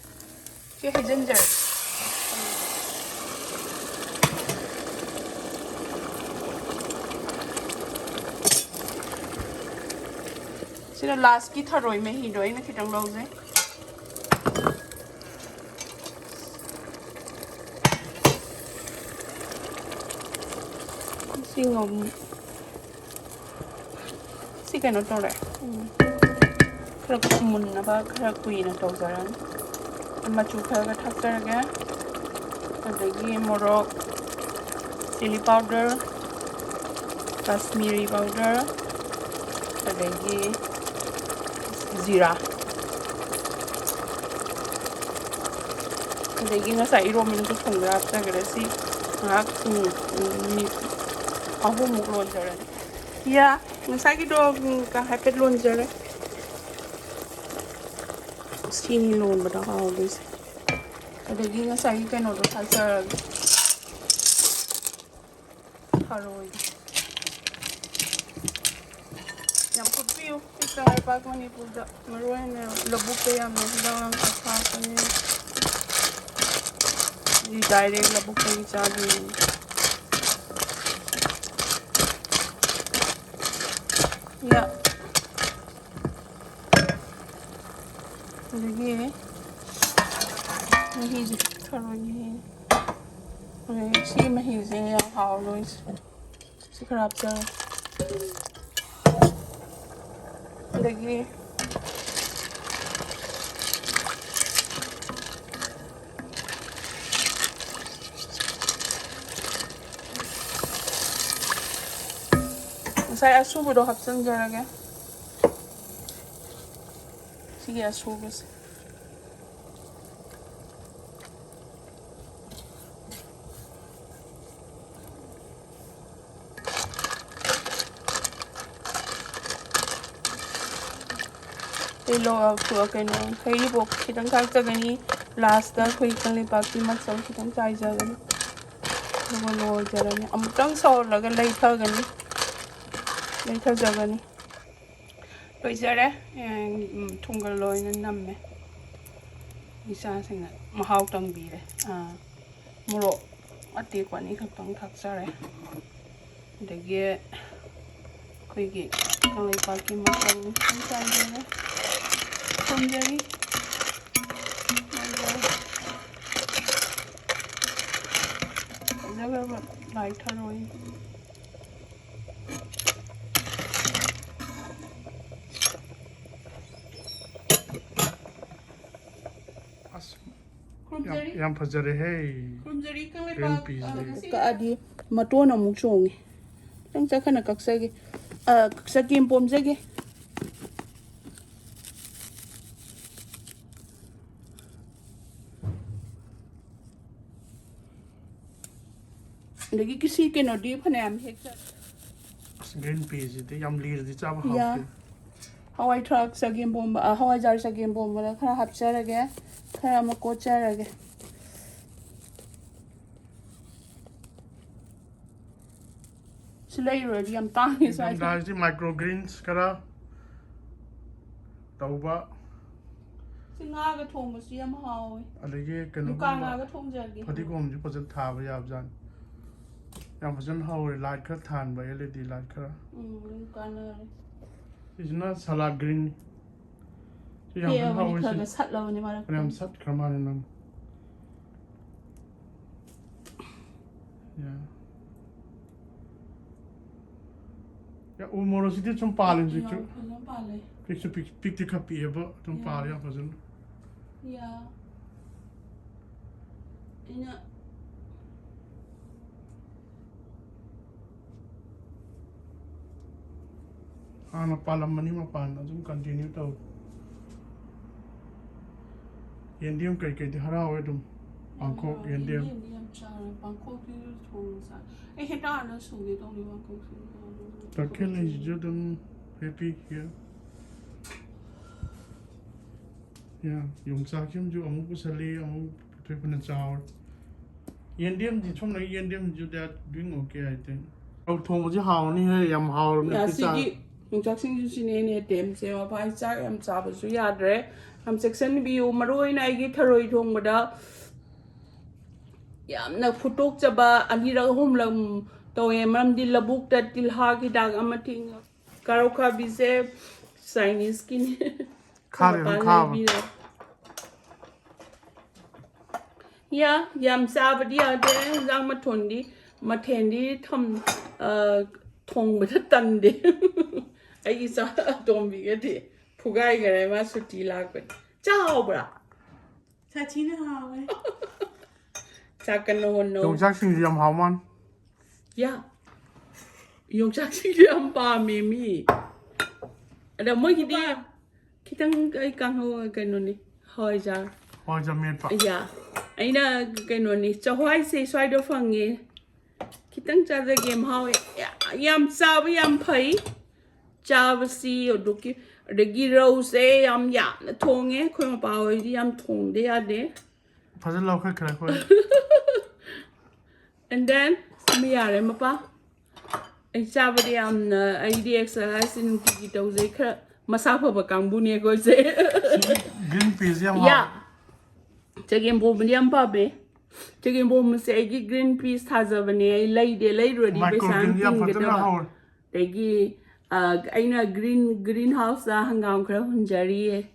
ꯁꯤ ꯍꯩꯖꯤꯟꯖꯔꯦ꯫ ꯁꯤꯅ lastꯀꯤ ꯊꯔꯣꯏ ꯃꯍꯤꯗꯣ ꯑꯩꯅ ꯈꯤꯇꯪ ꯂꯧꯖꯩ꯫ ꯁꯤ ꯉꯧ-, ꯁꯤ ꯀꯩꯅꯣ ꯇꯧꯔꯦ꯫ ꯎꯝ꯫ ꯈꯔ ꯃꯨꯟꯅꯕ ꯈꯔ ꯀꯨꯏꯅ ꯇꯧꯖꯔꯅꯤ꯫ ꯃꯆꯨ ꯈꯔꯒ ꯊꯥꯛꯆꯔꯒꯦ꯫ ꯑꯗꯒꯤ ꯃꯣꯔꯣꯛ, chilli powder, Kashmiri powder, ꯑꯗꯒꯤ ꯖꯤꯔꯥ꯫ ꯑꯗꯒꯤ ꯉꯁꯥꯏ ꯏꯔꯣꯟꯕꯗꯨꯁꯨ ꯊꯣꯡꯗ ꯍꯥꯞꯆꯈ꯭ꯔꯦ꯫ ꯁꯤ ꯉꯥꯏꯍꯥꯛ, ꯎꯝ, ꯃꯤꯅꯤꯠ ꯑꯍꯨꯝꯃꯨꯛ ꯂꯣꯟꯖꯔꯅꯤ꯫ ꯌꯥ, ꯉꯁꯥꯏꯒꯤꯗꯣ, ꯎꯝ, ꯍꯥꯏꯐꯦꯠ ꯂꯣꯟꯖꯔꯦ꯫ ꯁꯤꯅꯤ ꯂꯣꯟꯕꯗ ꯍꯥꯎꯗꯣꯏꯁꯦ꯫ ꯑꯗꯒꯤ ꯉꯁꯥꯏꯒꯤ ꯀꯩꯅꯣꯗꯣ ꯊꯥꯛꯆꯔꯒꯦ꯫ ꯊꯔꯣꯏ꯫ ꯌꯥꯝ ꯐꯨꯠꯄꯤꯌꯨ꯫ ꯁꯤ ꯀꯪꯂꯩꯄꯥꯛ ꯃꯅꯤꯄꯨꯔꯗ ꯃꯔꯨ ꯑꯣꯏꯅ ꯂꯧꯕꯨꯛꯇ ꯌꯥꯝꯅ ꯍꯤꯗꯥꯛ ꯂꯥꯡꯊꯛ ꯊꯥꯛꯄꯅꯤꯅ꯫ ꯁꯤꯗꯤ direct ꯂꯧꯕꯨꯛꯇꯒꯤ ꯆꯥꯗꯣꯏꯅꯤ꯫ ꯌꯥ꯫ ꯑꯗꯒꯤ ꯃꯍꯤꯁꯦ ꯊꯔꯣꯏꯒꯤ ꯃꯍꯤ꯫ ꯍꯧꯖꯤꯛ ꯁꯤ ꯃꯍꯤꯁꯦ ꯌꯥꯝ ꯍꯥꯎꯔꯣꯏꯁꯦ꯫ ꯁꯤ ꯈꯔ ꯍꯥꯞꯆꯔꯦ꯫ ꯑꯗꯒꯤ ꯉꯁꯥꯏ ꯑꯁꯨꯕꯗꯣ ꯍꯥꯞꯆꯤꯟꯖꯔꯒꯦ꯫ ꯁꯤꯒꯤ ꯑꯁꯨꯕꯁꯦ꯫ ꯑꯩ ꯂꯣ-, ꯀꯩꯅꯣ, ꯍꯩꯔꯤꯕꯣꯞ ꯈꯤꯇꯪ ꯊꯥꯛꯆꯒꯅꯤ꯫ ꯂꯥꯁꯇ ꯑꯩꯈꯣꯏ ꯀꯪꯂꯩꯄꯥꯛꯀꯤ ꯃꯆꯜ ꯈꯤꯇꯪ ꯆꯥꯏꯖꯒꯅꯤ꯫ ꯑꯗꯨꯒ ꯂꯣꯏꯖꯔꯅꯤ꯫ ꯑꯃꯨꯛꯇꯪ ꯁꯧꯍꯜꯂꯒ ꯂꯩꯊꯒꯅꯤ꯫ ꯂꯩꯊꯖꯒꯅꯤ꯫ ꯂꯣꯏꯖꯔꯦ꯫ ꯑꯦ, ꯎꯝ, ꯊꯨꯝꯒ ꯂꯣꯏꯅ ꯅꯝꯃꯦ꯫ ꯏꯆꯥꯁꯤꯡꯅ ꯃꯍꯥꯎ ꯇꯪꯕꯤꯔꯦ꯫ ꯑꯥ, ꯃꯣꯔꯣꯛ ꯑꯇꯦꯛꯄ ꯑꯅꯤꯈꯛꯇꯪ ꯊꯥꯛꯆꯔꯦ꯫ ꯑꯗꯒꯤ ꯑꯩꯈꯣꯏꯒꯤ ꯀꯪꯂꯩꯄꯥꯛꯀꯤ ꯃꯆꯜ ꯈꯤꯇꯪ ꯆꯥꯏꯖꯔꯦ꯫ ꯊꯝꯖꯔꯤ꯫ ꯐꯖꯈ꯭ꯔꯕ ꯂꯥꯏ ꯊꯔꯣꯏ꯫ ꯑꯁ, ꯌꯥꯝ, ꯈꯨꯔꯨꯝꯖꯔꯤ꯫ ꯌꯥꯝ ꯐꯖꯔꯦꯍꯦ꯫ ꯈꯨꯔꯨꯝꯖꯔꯤ ꯀꯪꯂꯩꯄꯥꯛ, green peas ꯁꯦ꯫ ꯑ, ꯉꯁꯤ ꯀꯛꯑꯗꯤ ꯃꯇꯣꯟ ꯑꯃꯨꯛ ꯆꯣꯡꯉꯦ꯫ ꯈꯤꯇꯪ ꯆꯥꯛ ꯍꯟꯅ ꯀꯛꯆꯒꯦ꯫ ꯑ, ꯆꯒꯦꯝ ꯄꯣꯝꯖꯒꯦ꯫ ꯑꯗꯒꯤ ꯀꯤꯁꯤ ꯀꯩꯅꯣꯗꯤ ꯐꯅꯌꯥꯝ ꯍꯦꯛ ꯆꯠ-, ꯑꯁ, green peas ꯁꯤꯗꯤ ꯌꯥꯝ ꯂꯤꯔꯗꯤ ꯆꯥꯕ ꯌꯥ꯫ ꯍꯥꯎꯇꯦ꯫ ꯍꯋꯥꯏ ꯊ꯭ꯔꯥꯛ ꯆꯒꯦꯝ ꯄꯣꯝꯕ, ꯑ, ꯍꯋꯥꯏꯖꯥꯔ ꯆꯒꯦꯝ ꯄꯣꯝꯕꯗ ꯈꯔ ꯍꯥꯞꯆꯔꯒꯦ, ꯈꯔ ꯑꯃ ꯀꯣꯠꯆꯔꯒꯦ꯫ ꯁꯤ ꯂꯩꯔꯨꯔꯗꯤ ꯌꯥꯝ ꯇꯥꯡꯉꯦ ꯁ꯭ꯋꯥꯏꯗ꯫ ꯅꯤꯡꯊꯝꯊꯥꯁꯤꯗꯤ micro greens ꯈꯔ ꯇꯧꯕ꯫ ꯁꯤ ꯉꯥꯒ ꯊꯣꯡꯕꯁꯨ ꯌꯥꯝ ꯍꯥꯎꯋꯦ꯫ ꯑꯗꯒꯤ ꯀꯩꯅꯣꯒꯨꯝꯕ, ꯃꯨꯀꯥ ꯉꯥꯒ ꯊꯣꯡꯖꯒꯦ꯫ ꯐꯗꯤꯒꯣꯝꯁꯨ ꯐꯖꯅ ꯊꯥꯕ ꯌꯥꯕꯖꯥꯠꯅꯤ꯫ ꯌꯥꯝ ꯐꯖꯅ ꯍꯧꯔꯦ꯫ Light ꯈꯔ ꯊꯥꯟꯕ, L E D light ꯈꯔ꯫ ꯎꯝ, ꯑꯗꯨꯝ ꯀꯥꯟꯅꯔꯦ꯫ ꯁꯤꯁꯤꯅ salad green꯫ ꯁꯤ ꯌꯥꯝ ꯐꯖꯅ ꯍꯦꯛꯑꯕꯅꯤ, ꯍꯧꯔꯦ ꯈꯔ ꯁꯤ꯫ ꯈꯔ ꯁꯠꯂꯕꯅꯤ ꯃꯔꯛꯇ꯫ ꯐꯅꯌꯥꯝ ꯁꯠꯈ꯭ꯔ ꯃꯥꯜꯂꯦ ꯅꯪ꯫ Yeah. Yeah, ꯎ ꯃꯣꯔꯣꯛꯁꯤꯗꯤ ꯁꯨꯝ ꯄꯥꯜꯂꯦ ꯍꯧꯖꯤꯛꯁꯨ꯫ ꯌꯥꯝ ꯐꯖꯅ ꯄꯥꯜꯂꯦ꯫ ꯄꯤꯛꯁꯨ ꯄꯤꯛ ꯄꯤꯛꯇꯤ ꯈꯔ ꯄꯤꯛꯑꯦꯕ ꯑꯗꯨꯝ ꯄꯥꯜꯂꯦ ꯌꯥꯝ ꯐꯖꯅ꯫ ꯌꯥ꯫ ꯑꯩꯅ ꯍꯥꯟꯅ ꯄꯥꯜꯂꯝꯕꯅꯤ ꯃꯄꯥꯟ ꯑꯗꯨꯝ continue ꯇꯧ꯫ ꯌꯦꯟꯗꯦꯝ ꯀꯩꯀꯩꯗꯤ ꯍꯔꯥꯎꯋꯦ ꯑꯗꯨꯝ꯫ ꯄꯥꯡꯈꯣꯛ, ꯌꯦꯟꯗꯦꯝ꯫ ꯌꯦꯟꯗꯦꯝꯗꯤ ꯌꯥꯝ ꯆꯥꯔꯦ꯫ ꯄꯥꯡꯈꯣꯛꯇꯤ ꯊꯣꯡꯉ ꯆꯥꯏ꯫ ꯑꯩ ꯍꯦꯛꯇ ꯍꯥꯟꯅ ꯁꯨꯒꯦ ꯇꯧꯅꯤ ꯄꯥꯡꯈꯣꯛꯁꯦ꯫ ꯇꯈꯦꯜ ꯂꯩꯁꯤꯁꯨ ꯑꯗꯨꯝ happy here꯫ ꯌꯥ, ꯌꯣꯡꯆꯥꯛꯁꯤꯃꯁꯨ ꯑꯃꯨꯛ ꯄꯨꯁꯜꯂꯤ, ꯑꯃꯨꯛ ꯄꯨꯊꯣꯛꯄꯅ ꯆꯥꯎꯔꯦ꯫ ꯌꯦꯟꯗꯦꯝꯗꯤ ꯁꯣꯝꯗ ꯌꯦꯟꯗꯦꯝꯁꯨ they are doing okay, I think꯫ ꯊꯣꯡꯕꯁꯤ ꯍꯥꯎꯅꯤꯍꯦ, ꯌꯥꯝ ꯍꯥꯎꯔꯕꯅꯦ꯫ ꯉꯁꯤꯒꯤ ꯌꯣꯡꯆꯥꯛꯁꯤꯡꯁꯨ ꯁꯤꯅꯦ ꯑꯩꯅ ꯇꯦꯝꯁꯦ꯫ ꯃꯄꯥ ꯑꯩ ꯆꯥꯛ ꯌꯥꯝ ꯆꯥꯕꯁꯨ ꯌꯥꯗ꯭ꯔꯦ꯫ ꯌꯥꯝ ꯆꯦꯛꯁꯤꯟꯕꯤꯌꯨ꯫ ꯃꯔꯨ ꯑꯣꯏꯅ ꯑꯩꯒꯤ ꯊꯔꯣꯏ ꯊꯣꯡꯕꯗ ꯌꯥꯝꯅ ꯐꯨꯠꯇꯣꯛꯆꯕ ꯑꯅꯤꯔꯛ ꯑꯍꯨꯝꯂꯛ ꯇꯧꯋꯦ꯫ ꯃꯔꯝꯗꯤ ꯂꯧꯕꯨꯛꯇ ꯇꯤꯜꯍꯥꯠ ꯍꯤꯗꯥꯛ ꯑꯃ ꯊꯤꯡꯉ ꯀꯔꯧꯈꯥꯕꯤꯁꯦ Chineseꯀꯤꯅꯦ꯫ ꯈꯥꯔꯦ, ꯑꯗꯨꯝ ꯃꯄꯥꯟ ꯈꯥꯕ꯫ ꯂꯩꯕꯤꯔꯦ꯫ ꯌꯥ, ꯌꯥꯝ ꯆꯥꯕꯗꯤ ꯌꯥꯗꯦ꯫ ꯏꯟꯖꯥꯡ ꯃꯊꯣꯟꯗꯤ, ꯃꯊꯦꯜꯗꯤ ꯊꯝ-, ꯑ, ꯊꯣꯡꯕꯗ ꯇꯟꯗꯦ꯫ ꯑꯩꯒꯤ ꯏꯆꯥ ꯑꯇꯣꯝꯕꯤꯒꯗꯤ ꯐꯨꯒꯥꯏꯈꯔꯦ ꯃꯥ ꯁꯨꯇꯤ ꯂꯥꯛꯄꯗ꯫ ꯆꯥ ꯍꯥꯎꯕ꯭ꯔꯥ? ꯁꯥꯊꯤꯅ ꯍꯥꯎꯋꯦ꯫ ꯆꯥꯛ ꯀꯟꯅ ꯍꯣꯠꯅꯧ꯫ ꯌꯣꯡꯆꯥꯛꯁꯤꯡꯁꯨ ꯌꯥꯝ ꯍꯥꯎ ꯃꯥꯜꯂꯦ꯫ ꯌꯥ꯫ ꯌꯣꯡꯆꯥꯛꯁꯤꯡꯁꯨ ꯌꯥꯝ ꯄꯥꯝꯃꯦ ꯃꯤ꯫ ꯑꯗ ꯃꯣꯏꯒꯤꯗꯤ ꯈꯤꯇꯪ ꯑꯩ ꯀꯥꯡꯍꯧ ꯀꯩꯅꯣꯅꯤ꯫ ꯍꯋꯥꯏꯖꯥꯔ꯫ ꯍꯋꯥꯏꯖꯥꯔ ꯃꯦꯠꯄ꯫ ꯌꯥ꯫ ꯑꯩꯅ ꯀꯩꯅꯣꯅꯤ, ꯆꯍꯋꯥꯏꯁꯦ ꯁ꯭ꯋꯥꯏꯗ ꯐꯪꯉꯦ꯫ ꯈꯤꯇꯪ ꯆꯥꯖꯒꯦ, ꯃꯍꯥꯎ ꯌꯥ-, ꯌꯥꯝ ꯆꯥꯕ ꯌꯥꯝ ꯐꯩ꯫ ꯆꯥꯕꯁꯤ ꯑꯗꯨꯛꯀꯤ, ꯑꯗꯒꯤ ꯔꯧꯁꯦ ꯌꯥꯝ ꯌꯥꯝꯅ ꯊꯣꯡꯉꯦ꯫ ꯑꯩꯈꯣꯏ ꯃꯄꯥ ꯍꯣꯏꯗꯤ ꯌꯥꯝ ꯊꯣꯡꯗ ꯌꯥꯗꯦ꯫ ꯐꯖꯅ ꯂꯧꯈꯠꯈ꯭ꯔꯦ ꯑꯩꯈꯣꯏ꯫ And then ꯁꯤꯃ ꯌꯥꯔꯦ ꯃꯄꯥ꯫ ꯑꯩ ꯆꯥꯕꯗꯤ ꯌꯥꯝꯅ, ꯑꯩꯗꯤ exercise ꯅꯨꯡꯇꯤꯒꯤ ꯇꯧꯖꯩ꯫ ꯈꯔ ꯃꯁꯥ ꯐꯕ ꯀꯥꯡꯕꯨꯅꯦ ꯑꯩꯈꯣꯏꯁꯦ꯫ Green peas ꯌꯥꯝ ꯌꯥ꯫ ꯍꯥꯎ꯫ ꯆꯒꯦꯝ ꯄꯣꯝꯕꯗꯤ ꯌꯥꯝ ꯄꯥꯝꯃꯦ꯫ ꯆꯒꯦꯝ ꯄꯣꯝꯕꯁꯦ ꯑꯩꯒꯤ green peas ꯊꯥꯖꯕꯅꯦ꯫ ꯑꯩ ꯂꯩꯗꯦ, ꯂꯩꯔꯨꯔꯗꯤ ꯄꯩꯁꯥ ꯌꯥꯝ Microgreen ꯌꯥꯝ ꯐꯖꯅ ꯇꯤꯡꯒꯗꯕ꯫ ꯍꯧꯔꯦ꯫ ꯑꯗꯒꯤ, ꯑ, ꯑꯩꯅ green, green houseꯇ ꯍꯪꯒꯥꯝ ꯈꯔ ꯍꯨꯟꯖꯔꯤꯌꯦ꯫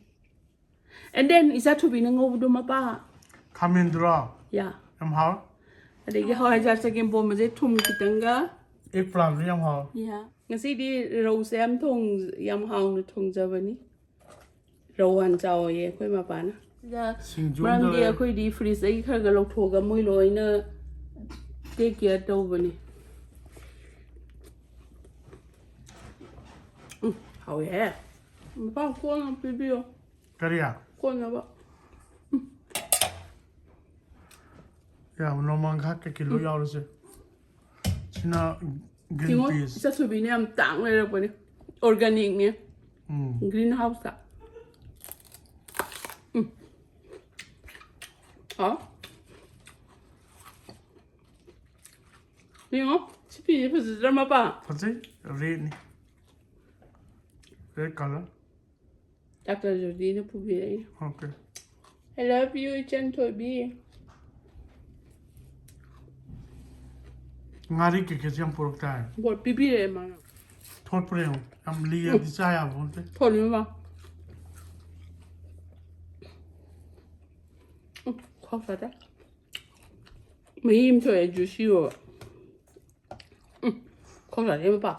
And then ꯏꯆꯥ ꯊꯣꯏꯕꯤꯅ ꯉꯧꯕꯗꯣ ꯃꯄꯥ꯫ ꯈꯥꯃꯦꯟꯗꯨꯔꯣ? ꯌꯥ꯫ ꯌꯥꯝ ꯍꯥꯎ꯫ ꯑꯗꯒꯤ ꯍꯋꯥꯏꯖꯥꯔ ꯆꯒꯦꯝ ꯄꯣꯝꯕꯁꯦ ꯊꯨꯝ ꯈꯤꯇꯪꯒ꯫ ꯑꯦꯛ ꯄ꯭ꯂꯥꯟꯁꯨ ꯌꯥꯝ ꯍꯥꯎꯋꯦ꯫ ꯌꯥ꯫ ꯉꯁꯤꯗꯤ ꯔꯧꯁꯦ ꯌꯥꯝ ꯊꯣꯡ ꯌꯥꯝ ꯍꯥꯎꯅ ꯊꯣꯡꯖꯕꯅꯤ꯫ ꯔꯧ ꯍꯥꯟꯅ ꯆꯥꯎꯌꯦ ꯑꯩꯈꯣꯏ ꯃꯄꯥꯅ꯫ ꯁꯤꯗ ꯁꯤꯡꯖꯨ ꯑꯃ ꯃꯔꯝꯗꯤ ꯇꯧꯔꯦ꯫ ꯑꯩꯈꯣꯏꯗꯤ ꯐ꯭ꯔꯤꯖꯇꯒꯤ ꯈꯔ ꯈꯔ ꯂꯧꯊꯣꯛꯑꯒ ꯃꯣꯏ ꯂꯣꯏꯅ ꯇꯦꯛ ꯀꯦꯌꯔ ꯇꯧꯕꯅꯤ꯫ ꯎꯝ, ꯍꯥꯎꯋꯦꯍꯦ꯫ ꯃꯄꯥ ꯀꯣꯟ ꯑꯃ ꯄꯤꯕꯤꯌꯣ꯫ ꯀꯔꯤ? ꯀꯣꯟꯅꯕ꯫ ꯌꯥ, ꯅꯣꯡꯃꯪꯈꯥ ꯀꯩꯀꯩ ꯂꯣꯏ ꯌꯥꯎꯔꯁꯦ꯫ ꯁꯤꯅ ꯒ꯭ꯔꯤꯟ ꯁꯤꯉꯣ ꯄꯤꯁ꯫ ꯆꯥꯁꯨꯕꯤꯅ ꯌꯥꯝ ꯇꯥꯡ ꯂꯩꯔꯛꯄꯅꯦ꯫ ꯑꯣꯔꯒꯥꯅꯤꯛꯅꯦ꯫ ꯎꯝ꯫ ꯒ꯭ꯔꯤꯟ ꯍꯥꯎꯁꯇ꯫ ꯎꯝ꯫ ꯍꯥꯎ꯫ ꯌꯦꯡꯉꯣ꯫ ꯁꯤ ꯐꯤꯁꯦ ꯐꯖꯗ꯭ꯔꯥ ꯃꯄꯥ? ꯐꯖꯩ꯫ ꯔꯦꯗꯅꯤ꯫ Red colour. ꯗꯥꯛꯇꯔ ꯖꯣꯗꯤꯅ ꯄꯨꯕꯤꯔꯛꯏꯅꯦ꯫ ꯑꯣꯀꯦ꯫ I love you, ꯏꯆꯟ ꯊꯣꯏꯕꯤ꯫ ꯉꯥꯔꯤ ꯀꯩꯀꯩꯁꯨ ꯌꯥꯝ ꯄꯨꯔꯛ ꯇꯥꯏ꯫ ꯕꯣꯠ ꯄꯤꯕꯤꯔꯛꯑꯦ ꯃꯥꯅ꯫ ꯊꯣꯠꯄ꯭ꯔꯥ ꯌꯦꯡꯉꯨ꯫ ꯌꯥꯝ ꯂꯤꯔꯗꯤ ꯆꯥ ꯌꯥꯕ ꯅꯠꯇꯦ꯫ ꯊꯣꯠꯂꯤ ꯃꯃꯥ꯫ ꯎꯝ, ꯈꯣꯛ ꯆꯥꯗꯦ꯫ ꯃꯍꯤ ꯑꯃ ꯊꯣꯛꯑꯦ, ꯖꯨꯁꯤ ꯑꯣꯏꯕ꯫ ꯎꯝ, ꯈꯣꯛ ꯆꯥꯗꯦ ꯃꯄꯥ꯫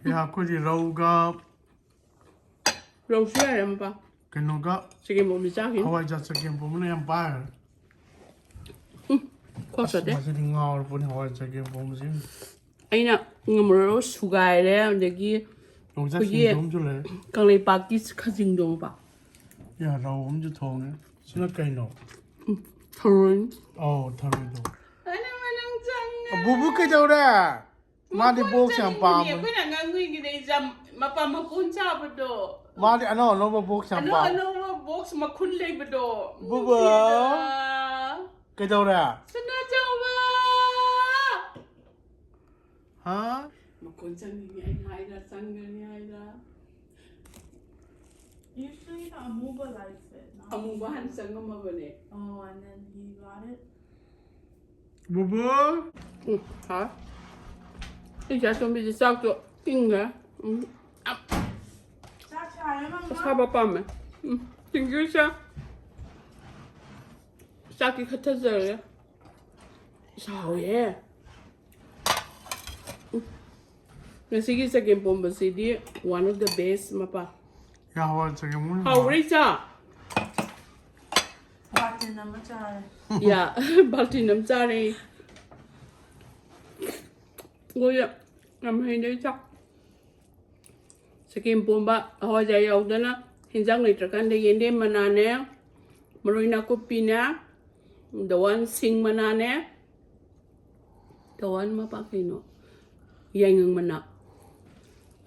ꯌꯥ, ꯑꯩꯈꯣꯏꯗꯤ ꯔꯧꯒ ꯔꯧꯁꯨ ꯌꯥꯔꯦ ꯃꯄꯥ꯫ ꯀꯩꯅꯣꯒ ꯆꯒꯦꯝ ꯄꯣꯝꯕꯤ ꯆꯥꯈꯤꯅꯤ꯫ ꯍꯋꯥꯏꯖꯥꯔ ꯆꯒꯦꯝ ꯄꯣꯝꯕꯅ ꯌꯥꯝ ꯄꯥꯏꯔꯦ꯫ ꯎꯝ, ꯈꯣꯛ ꯆꯥꯗꯦ꯫ ꯃꯁꯤꯗꯤ ꯉꯥꯎꯔ ꯄꯣꯠꯅꯤ ꯍꯋꯥꯏꯖꯥꯔ ꯆꯒꯦꯝ ꯄꯣꯝꯕꯁꯤ꯫ ꯑꯩꯅ ꯉꯝꯃꯔꯣꯏ ꯁꯨꯒꯥꯏꯔꯦ꯫ ꯑꯗꯒꯤ ꯌꯣꯡꯆꯥꯛ ꯑꯩꯈꯣꯏꯒꯤ ꯁꯤꯡꯖꯨ ꯑꯃꯁꯨ ꯂꯩꯔꯦ꯫ ꯀꯪꯂꯩꯄꯥꯛꯀꯤ ꯈꯖꯤꯡꯗꯣ ꯃꯄꯥ꯫ ꯌꯥ, ꯔꯧ ꯑꯃꯁꯨ ꯊꯣꯡꯉꯦ꯫ ꯁꯤꯅ ꯀꯩꯅꯣ? ꯊꯔꯣꯏ꯫ ꯑꯧ, ꯊꯔꯣꯏꯗꯣ꯫ ꯑꯩꯅ ꯃꯅꯨꯡ ꯆꯪꯉꯦ꯫ ꯕꯨꯕꯨ ꯀꯩꯗꯧꯔꯦ? ꯃꯥꯗꯤ ꯕꯣꯛꯁ ꯌꯥꯝ ꯄꯥꯝꯕꯅꯦ꯫ ꯑꯩꯈꯣꯏꯅ ꯑꯉꯥꯡ ꯑꯣꯏꯔꯤꯉꯩꯗ ꯌꯥꯝ ꯃꯄꯥ ꯃꯀꯣꯟ ꯆꯥꯕꯗꯣ꯫ ꯃꯥꯗꯤ ꯑꯅꯧ ꯑꯅꯧꯕ ꯕꯣꯛꯁ ꯌꯥꯝ ꯑꯅꯧ ꯄꯥꯝꯃꯦ꯫ ꯑꯅꯧꯕ ꯕꯣꯛꯁ ꯃꯈꯨꯟ ꯂꯩꯕꯗꯣ꯫ ꯕꯨꯕꯨ꯫ ꯅꯨꯡꯁꯤꯗ꯫ ꯀꯩꯗꯧꯔꯦ? ꯁꯅꯥ ꯆꯥꯎꯕ꯫ ꯍꯥ? ꯃꯈꯣꯟ ꯆꯪꯅꯤꯡꯉꯦ ꯑꯩꯅ ꯍꯥꯏꯗ꯭ꯔꯥ, ꯆꯪꯒꯅꯤ ꯍꯥꯏꯗ꯭ꯔꯥ? Usually the Amuba likes it. Not ꯑꯃꯨꯕ ꯍꯥꯟꯅ ꯆꯪꯉꯝꯃꯕꯅꯦ꯫ Oh, and then he got it. ꯕꯨꯕꯨ? ꯎꯝ, ꯍꯥ? ꯑꯩ ꯆꯥꯛ ꯆꯣꯝꯕꯤꯁꯦ ꯆꯥꯛꯇꯣ ꯏꯪꯈ꯭ꯔꯦ꯫ ꯎꯝ, ꯆꯥꯛ ꯆꯥꯔꯦ, ꯃꯃꯥ? ꯑꯁꯥꯕ ꯄꯥꯝꯃꯦ꯫ ꯎꯝ, ꯇꯤꯡꯒꯤꯁꯦ ꯆꯥꯛꯇꯤ ꯈꯠꯊꯖꯔꯦ꯫ ꯁꯥꯎꯋꯦ꯫ ꯉꯁꯤꯒꯤ ꯆꯒꯦꯝ ꯄꯣꯝꯕꯁꯤꯗꯤ one of the best, ꯃꯄꯥ꯫ ꯌꯥ, ꯍꯋꯥꯏ ꯆꯒꯦꯝ ꯑꯣꯏꯅ ꯍꯥꯎꯕ꯭ꯔꯥ, ꯏꯆꯥ? ꯕꯥꯇꯤꯟ ꯑꯃ ꯆꯥꯔꯦ꯫ ꯌꯥ, ꯕꯥꯜꯇꯤꯟ ꯑꯃ ꯆꯥꯔꯦ꯫ ꯑꯩꯈꯣꯏ ꯌꯥꯝ ꯍꯩꯅꯩ ꯆꯥꯛ꯫ ꯆꯒꯦꯝ ꯄꯣꯝꯕ ꯍꯋꯥꯏꯖꯥꯔ ꯌꯥꯎꯗꯅ ꯍꯤꯟꯖꯥꯡ ꯂꯩꯇ꯭ꯔꯀꯥꯟꯗ ꯌꯦꯟꯗꯦꯝ ꯃꯅꯥꯅꯦ, ꯃꯔꯣꯏ ꯅꯥꯀꯨꯞꯄꯤꯅꯦ, the one ꯁꯤꯡ ꯃꯅꯥꯅꯦ, the one ꯃꯄꯥ ꯀꯩꯅꯣ? ꯌꯥꯏꯉꯪ ꯃꯅꯥ꯫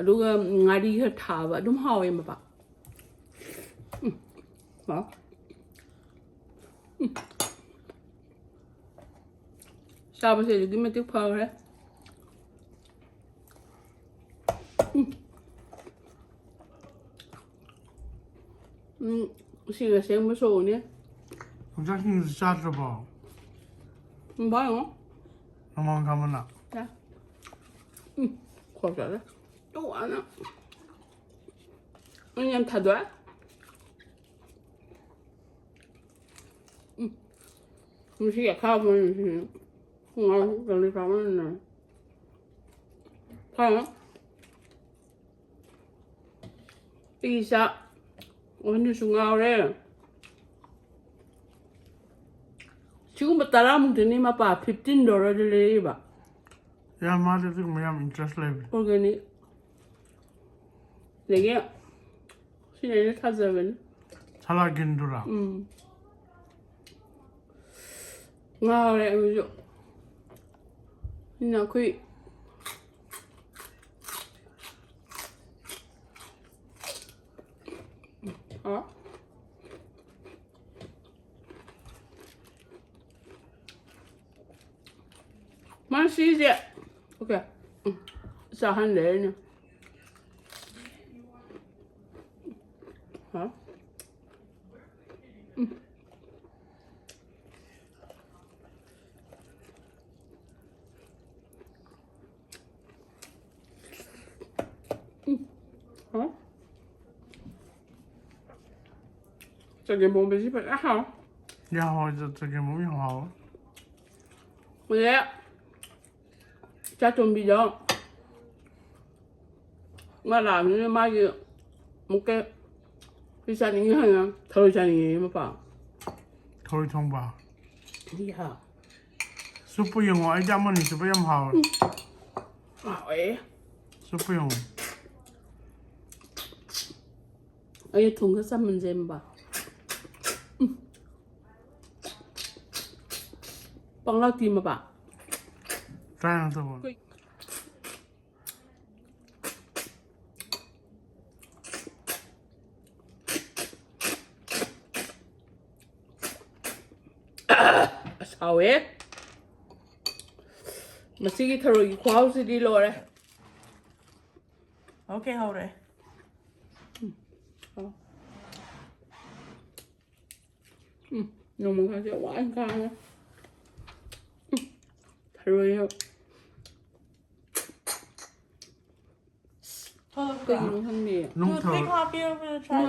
ꯑꯗꯨꯒ ꯉꯥꯔꯤ ꯈꯔ ꯊꯥꯕ ꯑꯗꯨꯝ ꯍꯥꯎꯋꯦ ꯃꯄꯥ꯫ ꯎꯝ, ꯍꯥꯎ꯫ ꯎꯝ꯫ ꯆꯥꯕꯁꯦ ꯑꯗꯨꯛꯀꯤ ꯃꯇꯤꯛ ꯐꯈ꯭ꯔꯦ꯫ ꯎꯝ꯫ ꯎꯝ, ꯁꯤꯒ ꯁꯦꯝꯕ ꯁꯣꯛꯎꯅꯦ꯫ ꯌꯣꯡꯆꯥꯛꯁꯤꯡꯁꯨ ꯆꯥꯗ꯭ꯔꯕꯣ? ꯎꯝ, ꯕꯥꯏꯉꯣ꯫ ꯅꯣꯡꯃꯥꯡꯈꯥ ꯃꯅꯥ꯫ ꯆꯥ꯫ ꯎꯝ, ꯈꯣꯛ ꯆꯥꯔꯦ꯫ ꯇꯨ ꯋꯥꯅ꯫ ꯎꯝ, ꯌꯥꯝ ꯊꯥꯗꯣꯛꯑꯦ꯫ ꯎꯝ꯫ ꯉꯁꯤ ꯑꯈꯥꯕ ꯅꯨꯃꯤꯠꯁꯤꯅꯦ꯫ ꯉꯥ ꯀꯔꯤ ꯆꯥꯃꯟꯗꯅ꯫ ꯈꯔ ꯑꯩ ꯆꯥꯛ ꯑꯣꯟꯅꯁꯨ ꯉꯥꯎꯔꯦ꯫ ꯁꯤꯒꯨꯝꯕ ꯇꯔꯥꯃꯨꯛꯇꯅꯤ ꯃꯄꯥ fifteen dollar ꯗ ꯂꯩꯔꯛꯏꯕ꯫ ꯌꯥꯝ ꯃꯥꯗꯤ ꯑꯗꯨꯒꯨꯝꯕ ꯌꯥꯝ interest ꯂꯩꯕꯅꯦ꯫ Organic꯫ ꯑꯗꯒꯤ ꯁꯤꯅ ꯑꯩꯅ ꯊꯥꯖꯕꯅꯤ꯫ ꯁꯂꯥꯒꯤꯟꯗꯨꯔꯥ? ꯎꯝ꯫ ꯉꯥꯎꯔꯦ ꯑꯩꯁꯨ꯫ ꯁꯤꯅ ꯑꯩꯈꯣꯏ ꯑ? ꯃꯥ ꯁꯤꯁꯦ꯫ Okay꯫ ꯎꯝ꯫ ꯆꯥꯍꯟꯂꯦ ꯑꯩꯅ꯫ ꯍꯥ? ꯎꯝ꯫ ꯎꯝ꯫ ꯍꯥ? ꯆꯒꯦꯝ ꯄꯣꯝꯕꯁꯤ ꯐꯖꯅ ꯍꯥꯎ꯫ ꯌꯥ, ꯍꯋꯥꯏꯖꯥꯔ ꯆꯒꯦꯝ ꯑꯃ ꯌꯥꯝ ꯍꯥꯎꯋꯦ꯫ ꯍꯧꯖꯤꯛ ꯏꯆꯥꯇꯣꯝꯕꯤꯗꯣ ꯃꯥ ꯂꯥꯛꯑꯕꯅꯤꯅ ꯃꯥꯒꯤ ꯑꯃꯨꯛꯀ ꯁꯤ ꯆꯥꯅꯤꯡꯉꯤ ꯍꯥꯏꯅ ꯊꯔꯣꯏ ꯆꯥꯅꯤꯡꯉꯦ ꯃꯄꯥ꯫ ꯊꯔꯣꯏ ꯊꯣꯡꯕ꯫ ꯌꯥ꯫ ꯆꯨꯞꯄ ꯌꯦꯡꯉꯣ, ꯑꯩꯗꯤ ꯑꯃꯅꯤ ꯆꯨꯞꯄ ꯌꯥꯝ ꯍꯥꯎꯋꯦ꯫ ꯍꯥꯎꯋꯦ꯫ ꯆꯨꯞꯄ ꯌꯦꯡꯉꯣ꯫ ꯑꯩ ꯊꯨꯝ ꯈꯔ ꯆꯥꯃꯟꯖꯩ ꯃꯄꯥ꯫ ꯎꯝ꯫ ꯄꯪꯂꯥꯛꯇꯤ ꯃꯄꯥ꯫ ꯇ꯭ꯔꯥꯏ ꯑꯃ ꯇꯧꯕ꯫ ꯑꯁ ꯍꯥꯎꯋꯦ꯫ ꯃꯁꯤꯒꯤ ꯊꯔꯣꯏꯒꯤ ꯈꯨꯍꯥꯎꯁꯤꯗꯤ ꯂꯣꯏꯔꯦ꯫ ꯑꯣꯀꯦ, ꯍꯧꯔꯦ꯫ ꯎꯝ, ꯅꯣꯡꯃ ꯈꯔꯁꯦ ꯋꯥꯅ ꯈꯥꯡꯉꯦ꯫ ꯎꯝ, ꯊꯔꯣꯏ ꯀꯩꯒꯤꯅꯣ ꯈꯪꯗꯦ꯫ ꯅꯨꯡ ꯊꯔꯣꯏ, ꯍꯥꯞꯄꯤꯔꯕꯅ ꯇ꯭ꯔꯥꯏ꯫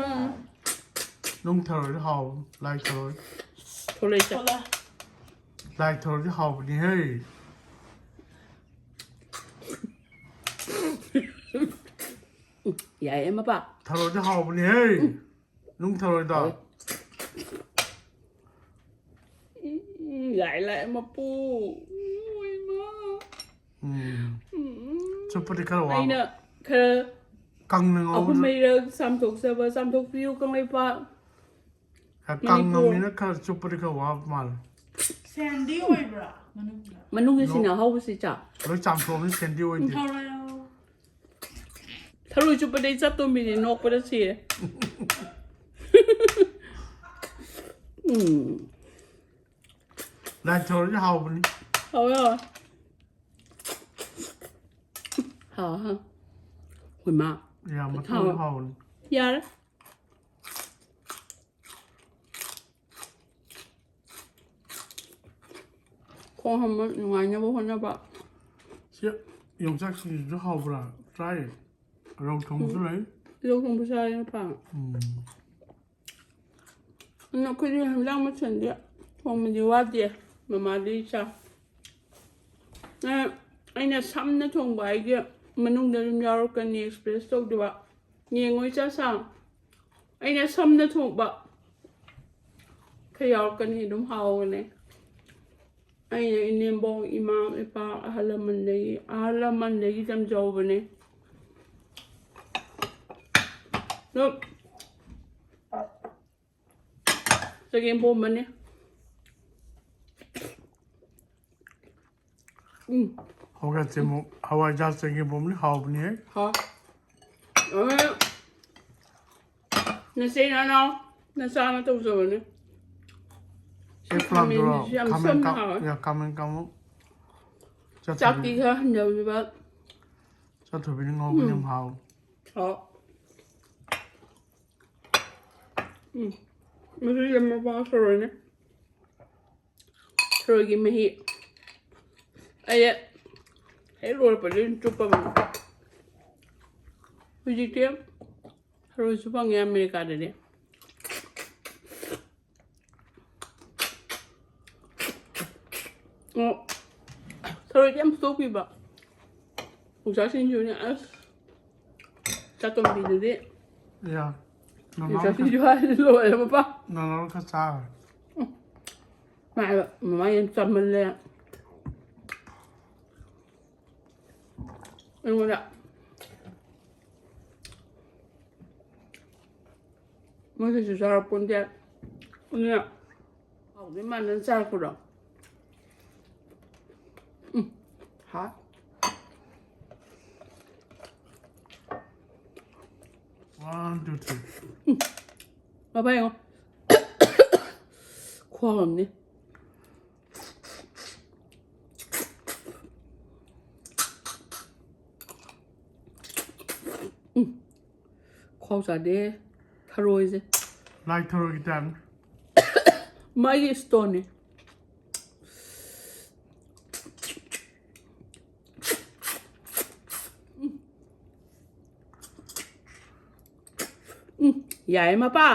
ꯅꯨꯡ ꯊꯔꯣꯏꯗꯤ ꯍꯥꯎꯕ, ꯂꯥꯏ ꯊꯔꯣꯏ꯫ ꯊꯣꯛꯂꯛꯏꯁꯦ꯫ ꯊꯣꯛꯂꯦ꯫ ꯂꯥꯏ ꯊꯔꯣꯏꯗꯤ ꯍꯥꯎꯕꯅꯤꯍꯦ꯫ ꯌꯥꯏꯌꯦ ꯃꯄꯥ꯫ ꯊꯔꯣꯏꯗꯤ ꯍꯥꯎꯕꯅꯤꯍꯦ꯫ ꯅꯨꯡ ꯊꯔꯣꯏꯗꯣ꯫ ꯎꯝ, ꯂꯥꯛꯑꯦ ꯂꯥꯛꯑꯦ ꯃꯄꯨ꯫ ꯎꯝ, ꯏꯃꯥ꯫ ꯎꯝ꯫ ꯎꯝ꯫ ꯆꯨꯞꯄꯗꯤ ꯈꯔ ꯋꯥꯕ꯫ ꯑꯩꯅ ꯈꯔ ꯀꯪꯅ ꯑꯍꯨꯝ ꯉꯧꯕꯗꯨ꯫ ꯃꯩꯔꯛ ꯆꯥꯝꯊꯣꯛꯆꯕ, ꯆꯥꯝꯊꯣꯛꯄꯤꯌꯨ ꯀꯪꯂꯩꯄꯥꯛ꯫ ꯀꯪꯉꯝꯅꯤꯅ ꯈꯔ ꯆꯨꯞꯄꯗꯤ ꯈꯔ ꯋꯥꯕ ꯃꯥꯜꯂꯦ꯫ ꯁꯦꯟꯗꯤ ꯑꯣꯏꯕ꯭ꯔꯥ ꯃꯅꯨꯡꯗ? ꯃꯅꯨꯡꯒꯤꯁꯤꯅ ꯑꯍꯧꯕꯁꯤ ꯆꯥ꯫ ꯂꯣꯏ ꯆꯥꯝꯊꯣꯛꯑꯕꯅꯤ, ꯁꯦꯟꯗꯤ ꯑꯣꯏꯗꯦ꯫ ꯊꯧꯔꯛꯑꯣ꯫ ꯊꯔꯣꯏ ꯆꯨꯞꯄꯗ ꯑꯩ ꯆꯠꯇꯣꯃꯤꯅꯦ, ꯅꯣꯛꯄꯗ ꯁꯤꯔꯦ꯫ ꯎꯝ꯫ ꯂꯥꯏ ꯊꯔꯣꯏꯗꯤ ꯍꯥꯎꯕꯅꯤ꯫ ꯍꯥꯎꯋꯦ, ꯍꯥꯎꯋꯦ꯫ ꯍꯥꯎ, ꯍꯥꯎ꯫ ꯍꯣꯏ, ꯃꯥ꯫ ꯌꯥꯝ ꯊꯥꯎ꯫ ꯃꯇꯨꯝ ꯍꯥꯎꯕꯅꯤ꯫ ꯌꯥꯔꯦ꯫ ꯈꯣꯡ ꯍꯥꯝꯕ ꯅꯨꯡꯉꯥꯏꯅꯕ ꯍꯣꯠꯅꯕ꯫ ꯁꯤ ꯌꯣꯡꯆꯥꯛ ꯁꯤꯡꯖꯨꯁꯨ ꯍꯥꯎꯕ꯭ꯔꯥ? ꯇ꯭ꯔꯥꯏ꯫ ꯔꯧ ꯊꯣꯡꯕꯁꯨ ꯂꯩ꯫ ꯇꯤꯜꯍꯧ ꯊꯣꯡꯕ ꯆꯥꯔꯦ ꯅꯠꯇ꯭ꯔꯥ? ꯎꯝ꯫ ꯑꯗꯨꯅ ꯑꯩꯈꯣꯏꯗꯤ ꯍꯦꯟꯖꯥꯡ ꯃꯊꯦꯜꯗꯤ ꯊꯣꯡꯕꯗꯤ ꯋꯥꯗꯦ꯫ ꯃꯃꯥꯗꯤ ꯆꯥ꯫ ꯑ, ꯑꯩꯅ ꯁꯝꯅ ꯊꯣꯡꯕ ꯍꯥꯏꯒꯤ ꯃꯅꯨꯡꯗ ꯑꯗꯨꯝ ꯌꯥꯎꯔꯛꯀꯅꯤ, ꯑꯦꯛꯁꯄ꯭ꯔꯦꯁ ꯇꯧꯗꯕ꯫ ꯌꯦꯡꯉꯣ ꯏꯆꯥ ꯁꯥ, ꯑꯩꯅ ꯁꯝꯅ ꯊꯣꯡꯕ ꯈꯔ ꯌꯥꯎꯔꯛꯀꯅꯤ, ꯑꯗꯨꯝ ꯍꯥꯎꯕꯅꯦ꯫ ꯑꯩꯅ ꯏꯅꯦꯝꯕꯣꯛ, ꯏꯃꯥ, ꯏꯄꯥ, ꯑꯍꯜ ꯂꯃꯟꯗꯒꯤ, ꯑꯍꯜ ꯂꯃꯟꯗꯒꯤ ꯇꯝꯖꯍꯧꯕꯅꯦ꯫ ꯑꯗꯣ ꯆꯒꯦꯝ ꯄꯣꯝꯕꯅꯦ꯫ ꯎꯝ꯫ ꯍꯧꯒꯠꯁꯦ ꯑꯃꯨꯛ ꯍꯋꯥꯏꯖꯥꯔ ꯆꯒꯦꯝ ꯄꯣꯝꯕꯅꯤ, ꯍꯥꯎꯕꯅꯤꯍꯦ꯫ ꯍꯥꯎ꯫ ꯑꯗꯨꯅ ꯅꯆꯦ ꯅꯅꯥꯎ ꯅꯆꯥꯅ ꯇꯧꯖꯕꯅꯦ꯫ ꯁꯤ ꯑꯦ, ꯄ꯭ꯂꯥꯟꯗꯨꯔꯣ? ꯈꯥꯃꯦꯟꯁꯤꯁꯨ ꯌꯥꯝ ꯈꯥꯃꯦꯟ ꯁꯝꯅ ꯀꯥꯡ-, ꯍꯥꯎꯋꯦ꯫ ꯌꯥ, ꯈꯥꯃꯦꯟ ꯀꯥꯡꯉꯧ꯫ ꯆꯥꯛꯇꯤ ꯆꯥꯊꯕꯤ-, ꯈꯔ ꯍꯟꯊꯕꯤꯕ꯫ ꯆꯥꯊꯕꯤꯅ ꯉꯧꯕꯅ ꯎꯝ꯫ ꯌꯥꯝ ꯍꯥꯎ꯫ ꯍꯥꯎ꯫ ꯎꯝ꯫ ꯃꯁꯤꯗ ꯃꯄꯥ ꯊꯔꯣꯏꯅꯦ꯫ ꯊꯔꯣꯏꯒꯤ ꯃꯍꯤ꯫ ꯑꯩ ꯍꯦꯛ ꯂꯣꯏꯔꯛꯄꯗ ꯑꯗꯨꯝ ꯆꯨꯞꯄꯕꯅꯦ꯫ ꯍꯧꯖꯤꯛꯇꯤ ꯊꯔꯣꯏꯁꯨ ꯐꯪꯉꯦ ꯑꯃꯦꯔꯤꯀꯥꯗꯗꯤ꯫ ꯑꯣ, ꯊꯔꯣꯏꯗꯤ ꯌꯥꯝ ꯐꯨꯠꯇꯣꯛꯄꯤꯕ꯫ ꯌꯣꯡꯆꯥꯛ ꯁꯤꯡꯖꯨꯅꯦ, ꯑꯁ꯫ ꯆꯥꯇꯣꯝꯕꯤꯗꯨꯗꯤ ꯌꯥ, ꯌꯣꯡꯆꯥꯛ ꯅꯅꯥꯎ ꯁꯤꯡꯖꯨ ꯍꯥꯏꯔꯗꯤ ꯂꯣꯏꯔꯦ, ꯃꯄꯥ꯫ ꯅꯅꯥꯎ ꯈꯔ ꯆꯥꯔꯣꯏ꯫ ꯃꯥ ꯍꯥꯏꯕ, "ꯃꯃꯥ ꯌꯥꯝ ꯆꯥꯃꯜꯂꯦ"꯫ ꯑꯩꯉꯣꯟꯗ ꯃꯣꯏꯒꯤꯁꯨ ꯆꯥꯔꯛꯄꯣꯟꯇꯦ꯫ ꯑꯗꯨꯅ ꯍꯥꯎꯗꯣꯏ ꯃꯥꯟꯗꯅ ꯆꯥꯔꯛꯄꯗꯣ꯫ ꯎꯝ꯫ ꯍꯥ? One, two, three. ꯎꯝ꯫ ꯃꯄꯥ ꯌꯦꯡꯉꯣ꯫ ꯈꯨꯍꯥꯎ ꯑꯃꯅꯤ꯫ ꯎꯝ꯫ ꯈꯨꯍꯥꯎ ꯆꯥꯗꯦ꯫ ꯊꯔꯣꯏꯁꯦ꯫ ꯂꯥꯏ ꯊꯔꯣꯏꯒꯤ ꯇꯥꯏꯞꯅꯤ꯫ ꯃꯥꯒꯤ ꯏꯁꯇꯣꯟꯅꯤ꯫ ꯎꯝ, ꯌꯥꯏꯌꯦ ꯃꯄꯥ꯫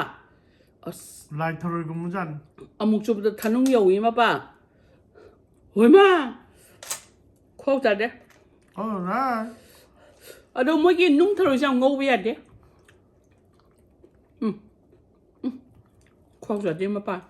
ꯑꯁ꯫ ꯂꯥꯏ ꯊꯔꯣꯏꯒꯨꯝꯕꯖꯥꯠꯅꯤ꯫ ꯑꯃꯨꯛ ꯆꯨꯕꯗ ꯊꯅꯨꯡ ꯌꯧꯏ ꯃꯄꯥ꯫ ꯍꯣꯏꯃꯥ! ꯈꯨꯍꯥꯎ ꯆꯥꯗꯦ꯫ All right. ꯑꯗꯣ ꯃꯣꯏꯒꯤ ꯅꯨꯡ ꯊꯔꯣꯏꯁꯦ ꯌꯥꯝ ꯉꯧꯕ ꯌꯥꯗꯦ꯫ ꯎꯝ꯫ ꯎꯝ꯫ ꯈꯨꯍꯥꯎ ꯆꯥꯗꯦ ꯃꯄꯥꯟ꯫